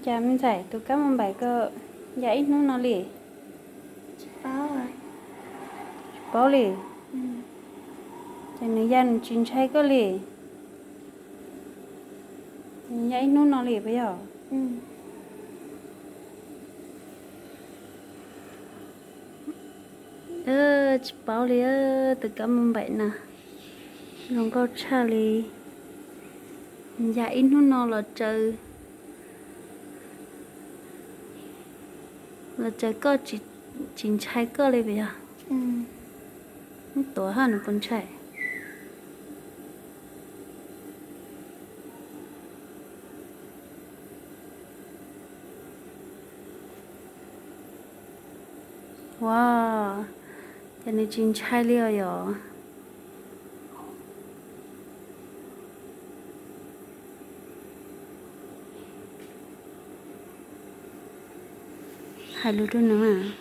Cas me ntxhais, tus kab mus npaim ko ya ib hnub no li? Tsis paub li. Ces nws ya nws tsis ntshai koj li? Nws ya ib hnub no li puas yog? Tsis paub li, tus kab mus npaim na, zoo nkauj tshaj li. Ya ib hnub no los tsaws, los tsaws koj tsis ntshai koj li puas yog? Tuav haj nws puas ntshai? Ua, ces nws tsis ntshai li os yom? Hais lus rau nws,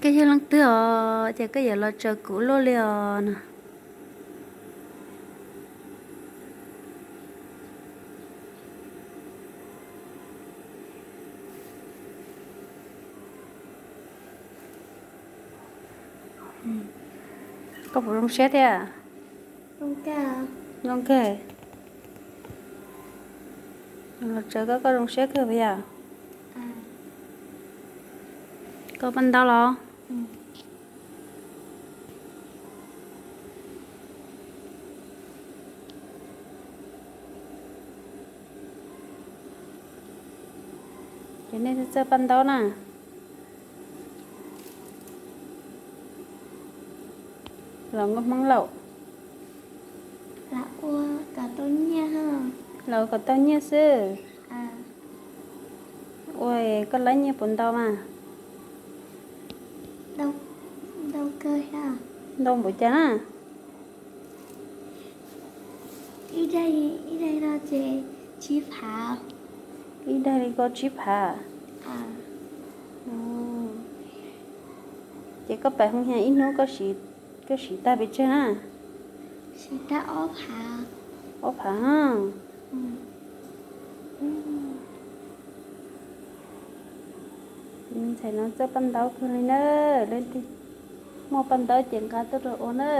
koj yog leej twg os ces koj yuav los tsaws kuv luaj li os no. Koj puas zoo siab thiab? Zoo kawg. Los tsaws koj, koj zoo siab kawg puas yog? Koj paj ntaub los? Ces nej txawj paj ntaub na. Los nkauj Hmoob Lauj. Los ua kom tau nyiaj xwb. Ua koj laib nyiaj puas ntau mas? Ntau npaum cas na? Ib daim li ko tsib phav. Ces koj pais hoo hias ib hnub koj siv tag pes tsawg na? Ob phav. Ntxhais no txawj paj ntaub kawg li na, leej twg muaj paj ntaub ces nqa tuaj rau ua na.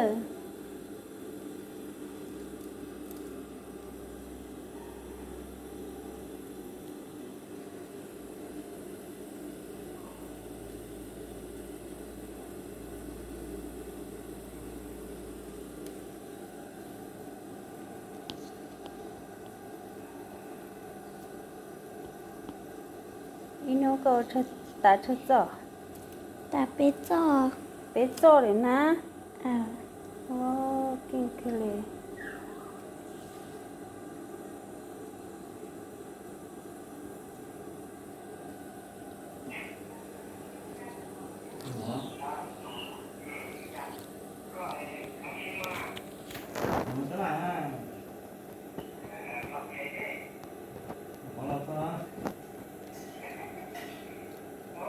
Ib hnub koj ua tas tsawg txoj? Tas peb txoj. Peb txoj li na. Keej kawg li.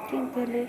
Keej kawg li.